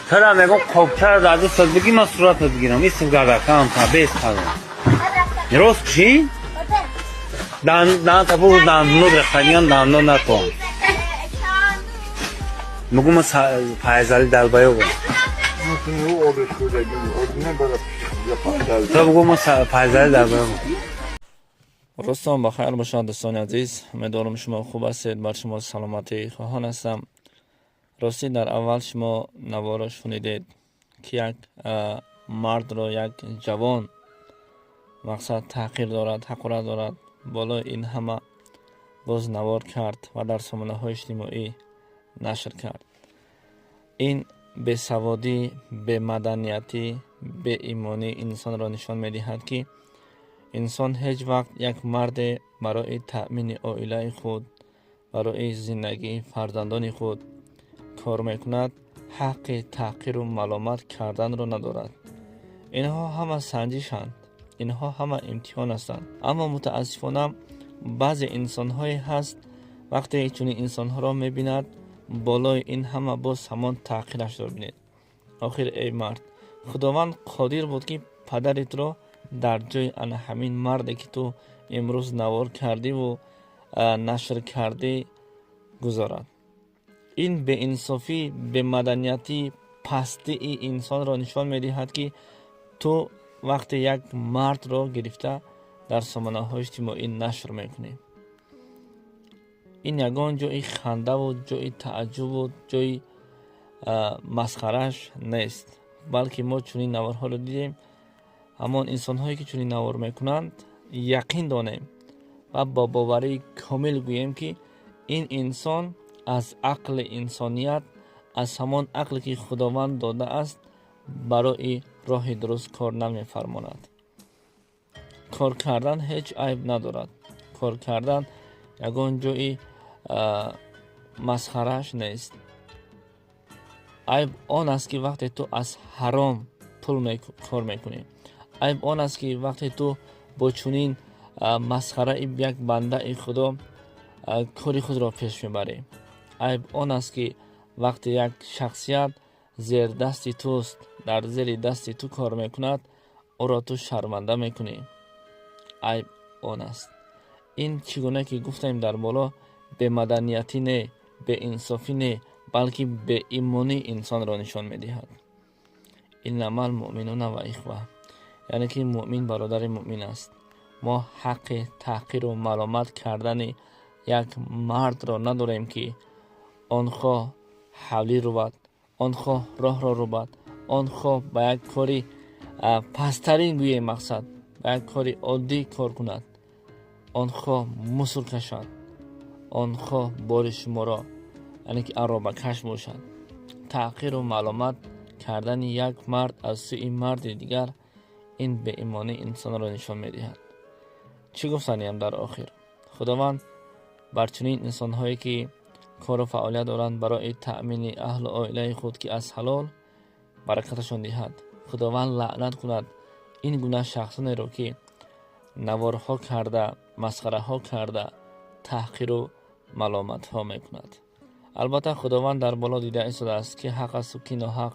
Тара мегӯм, қобчара дар дастат бигӣ, ман суратат бигирам. Истим гардакам та бес кардам. Рост чӣ? Дан та бу дандунот рехтагиан, дандон накун. Мегӯм, ман Файзали Далбаёбам. Та бугӯ, ман Файзали Далбаёбам. Рӯзтон ба хайр бошад, дӯстони азиз. Умедворам, шумо хуб ҳастед, бар шумо саломатӣ хоҳон ҳастам. Ростӣ, дар аввал шумо наворо шунидед, ки як мардро як ҷавон, мақсад, таҳқир дорад, ҳақорат дорад. Болои ин ҳама боз навор кард ва дар сомонаҳои иҷтимоӣ нашр кард. Ин бесаводӣ, бемаданиятӣ, беимонӣ инсонро нишон медиҳад, ки инсон ҳеҷ вақт, як марде барои таъмини оилаи худ, барои зиндагии фарзандони худ кор мекунад, ҳаққи таҳқиру маломат карданро надорад. Инҳо ҳама санҷишанд, инҳо ҳама имтиҳон ҳастанд. Аммо мутаассифона баъзе инсонҳое ҳаст, вақте чунин инсонҳоро мебинад, болои ин ҳама боз ҳамон таҳқирашро бинед. Охир, эй мард, Худованд қодир буд, ки падари туро дар ҷои ана ҳамин марде, ки ту имрӯз навор кардиву нашр кардӣ, гузорад. Ин беинсофӣ, бемаданиятӣ, пастии инсонро нишон медиҳад, ки ту вақте як мардро гирифта дар сомонаҳои иҷтимоӣ нашр мекунӣ. Ин ягон ҷои хандаву ҷои тааҷҷубу ҷои масхараш нест, балки мо чунин наворҳоро дидем. Ҳамон инсонҳое, ки чунин навор мекунанд, яқин донем ва бо боварии комил гӯем, ки ин инсон аз ақли инсоният, аз ҳамон ақле, ки Худованд додааст, барои роҳи дуруст кор намефармонад. Кор кардан ҳеҷ айб надорад, кор кардан ягон ҷои масхараш нест. Айб он аст, ки вақте ту аз ҳаром пул кор мекунӣ. Айб он аст, ки вақте ту бо чунин масхараи як бандаи Худо кори худро пеш мебарӣ. Айб он аст, ки вақте як шахсият зердасти туст, дар зери дасти ту кор мекунад, ӯро ту шарманда мекунӣ. Айб он аст. Ин, чӣ гуна ки гуфтем дар боло, бемаданиятӣ не, беинсофӣ не, балки беимонии инсонро нишон медиҳад. إنما المؤمنون و إخوة, яъне ки муъмин бародари муъмин аст. Мо ҳаққи таҳқиру маломат кардани як мардро надорем, ки он хоҳ ҳавлӣ рубад, он хоҳ роҳро рубад, он хоҳ ба як кори пасттарин гӯем, мақсад, ба як кори оддӣ кор кунад, он хоҳ мусор кашад, он хоҳ бори шуморо, яъне ки аробакаш бошад. Таҳқиру маломат кардани як мард аз сӯи марди дигар, ин беимонии инсонро нишон медиҳад. Чӣ гуфтаниям дар охир? Худованд бар чунин инсонҳое, ки кору фаъолият доранд барои таъмини аҳлу оилаи худ, ки аз ҳалол баракаташон диҳад. Худованд лаънат кунад ин гуна шахсонеро, ки наворҳо карда, масхараҳо карда, таҳқиру маломатҳо мекунад. Албатта, Худованд дар боло дида истодааст, ки ҳақ асту ки ноҳақ.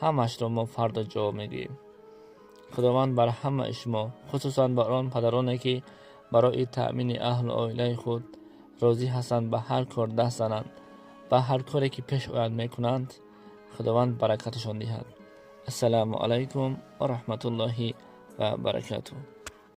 Ҳамашро мо фардо ҷавоб мегӯем. Худованд бар ҳамаи шумо, хусусан бар он падароне, ки барои таъмини аҳлу оилаи худ розӣ ҳастанд ба ҳар кор даст зананд, ба ҳар коре, ки пеш ояд, мекунанд, Худованд баракаташон диҳад. Ассалому алайкум ва раҳматуллоҳи ва баракатуҳ.